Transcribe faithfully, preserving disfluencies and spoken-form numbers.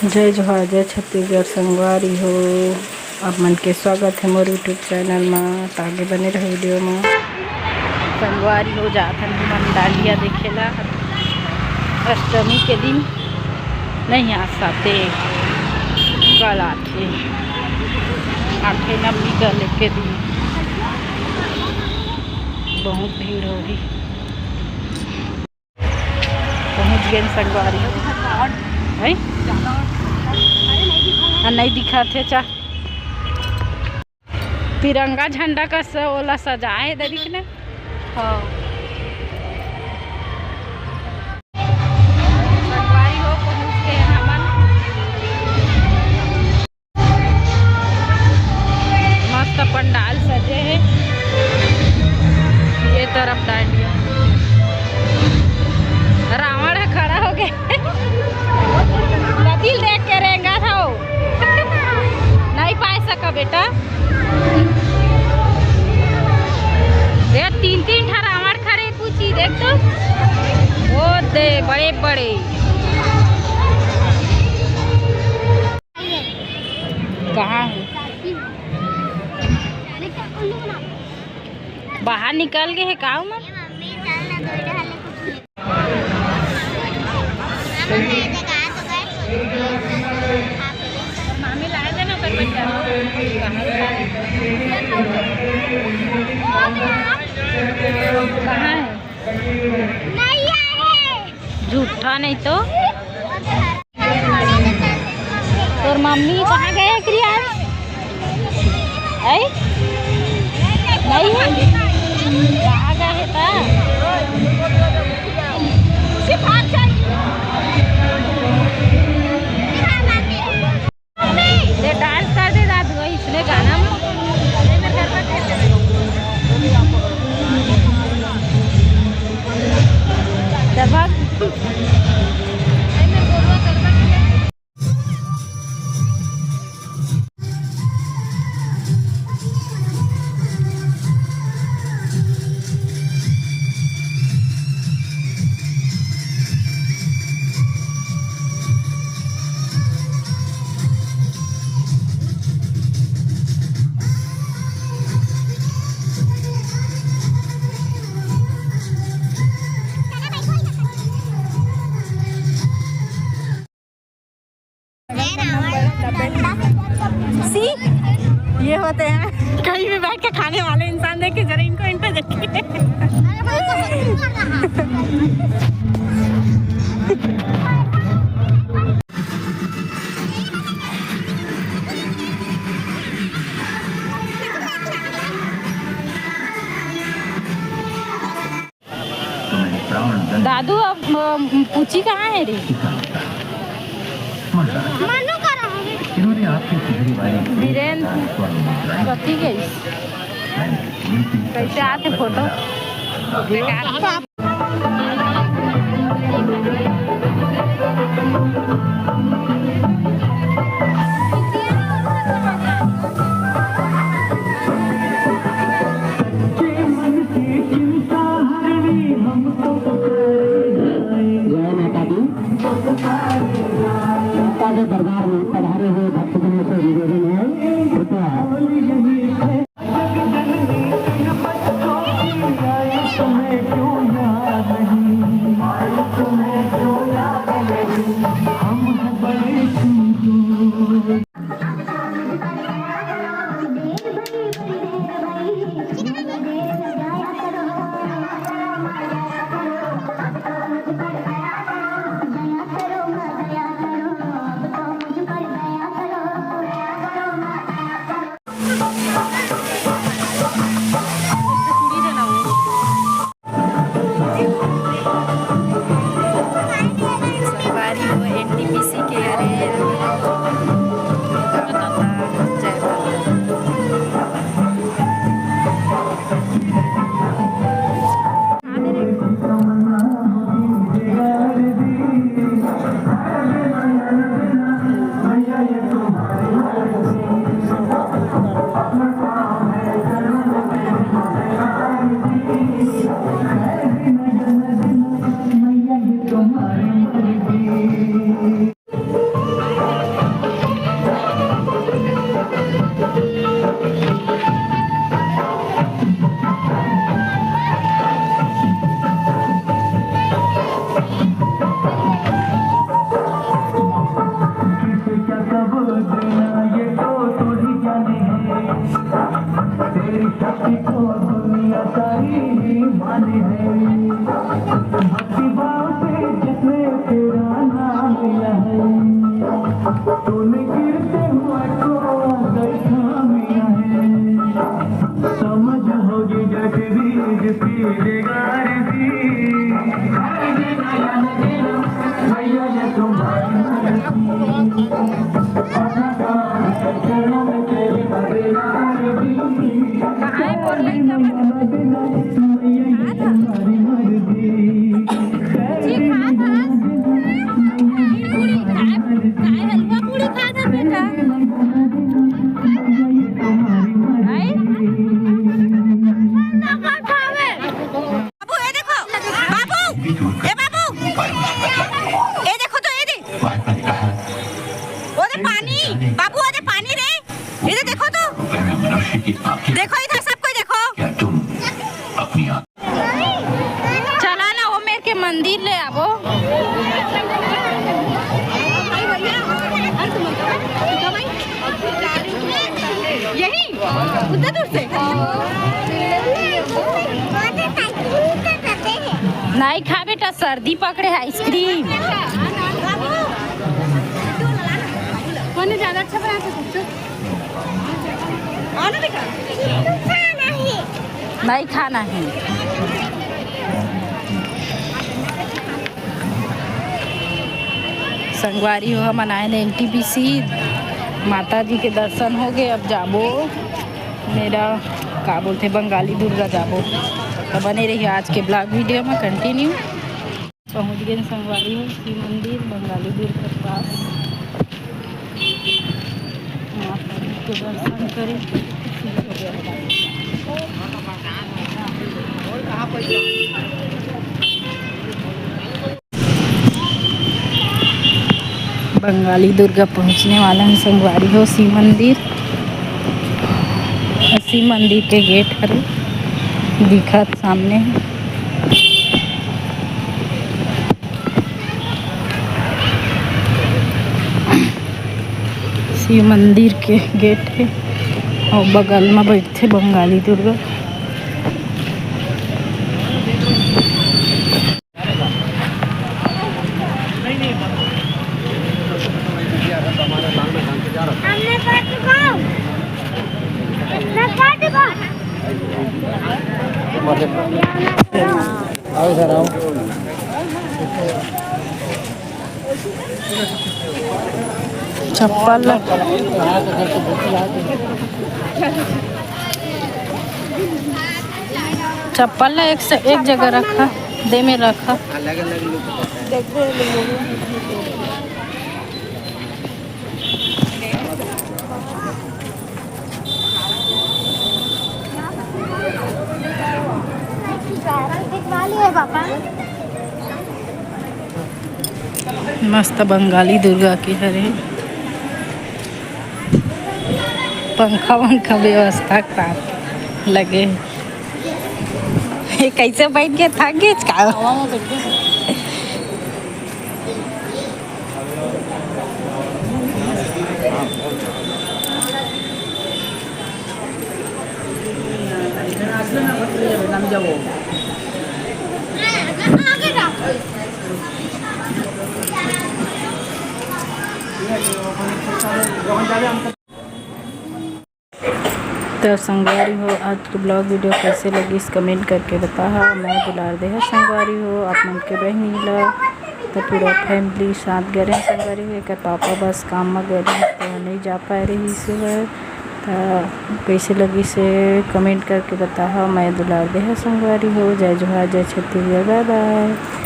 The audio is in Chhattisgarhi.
जय जोहार, जय छत्तीसगढ़ संगवारी हो। आप मन के स्वागत हे मोर YouTube चैनल मा। त आगे बने रहो वीडियो मा। संगवारी हो, जात हन हमन डांडिया देखे ला। अष्टमी के दिन नहीं, आज साते, कल आथे, आठे नवमी कल के दिन। बहुत भीड़ होही। पहुंच गेन संगवारी। हैं? हाँ, नहीं दिखात हे चा। तिरंगा झंडा कस ओला सजाए हे, देख ना। हाँ। संगवारी हो, पहुंच गेन हमन। मस्त पंडाल सजे हे। ये तरफ डांडिया, रावण ह खड़ा हो गे। कतिल देख के रेंगत हव, नहीं पाए सका बेटा। ये तीन तीन ठा रावण खड़े, पूछी देख तो, ओ दे बड़े बड़े। कहाँ है? बाहर निकल गे हे का उमन? मामी लाए थे ना ओकर बच्चा। कहाँ है? झूठा नहीं तो। तोर मम्मी कहाँ गए हे क्रियान? ऐ? नहीं है? कहाँ गए हे ता? ले डांस कर दे दादू, इसने गाना में। दबा। सी, ये होते हैं कहीं भी बैठ के खाने वाले इंसान। देखिए जरा इनको, इन पे देखिए। दादू, अब, अ, पूछी कहाँ है रे? मनु करा है। वीरेंद्र कथी गई? कैसे आते फोटो? जय माता दी। माता के दरबार में पधारे हुए भक्तजनों से निवेदन है, कृपया तूने गिरते हुए को देखा मिला है, समझ होगी जगदीश तेरे गार दी। भैया ये तुम्हारी मर्जी। कहाँ है बोल रही, क्या बोल रही? जी, खा, खा। पूरी खाए, खाए, हलवा पूरी खा था बेटा। आई? बाबू, ये देखो, बाबू, ए बाबू, ये देखो तो, ये दे। वो दे पानी, बाबू, वो दे पानी रे। ये दे, देखो तो। देखो इधर, सब कोई देखो। क्या तुम अपनी आँख चला ना, वो मेरे के मंदिर ले आबो। यही उतना दूर से। नहीं खा बेटा, सर्दी पकड़े है, आइसक्रीम। कौन ज्यादा अच्छा बना सकते? नहीं खाना है। संगवारी हो, हमन आए ने एनटीपीसी, माता जी के दर्शन हो गए। अब जाबो मेरा, का बोलते, बंगाली दुर्गा जाबो। तो बने रहिए आज के ब्लॉग वीडियो में कंटिन्यू। पहुँच गए संगवारी हो शिव मंदिर बंगाली दुर्गा के पास। माता जी के दर्शन करे। बंगाली दुर्गा पहुँचने वाला है संगवारी हो शिव मंदिर। शिव मंदिर के गेट हरे दिखत सामने। शिव मंदिर के गेट है और बगल में बैठे बंगाली दुर्गा। आओ इधर आओ। चप्पल ला, चप्पल ला एक से, एक जगह रखा, दे में रखा। मस्त बंगाली दुर्गा के हरे, पंखा वंखा व्यवस्था का लगे। ये कैसे बैठ के थक गए का? तो संगवारी हो, आज के ब्लॉग वीडियो कैसे लगिस, कमेंट करके बताहा। मैं दुलार देहा संगवारी हो, आप मन के बहिनी ला। तो पूरा फैमिली साथ गए रहे संगवारी हो, एकर पापा बस काम में गए रहे, तो नहीं जा पाए रही इस बार। तो कैसे लगिस कमेंट करके बताहा। मैं दुलार देहा संगवारी हो, जय जोहार, जय छत्तीसगढ़, बाय बाय।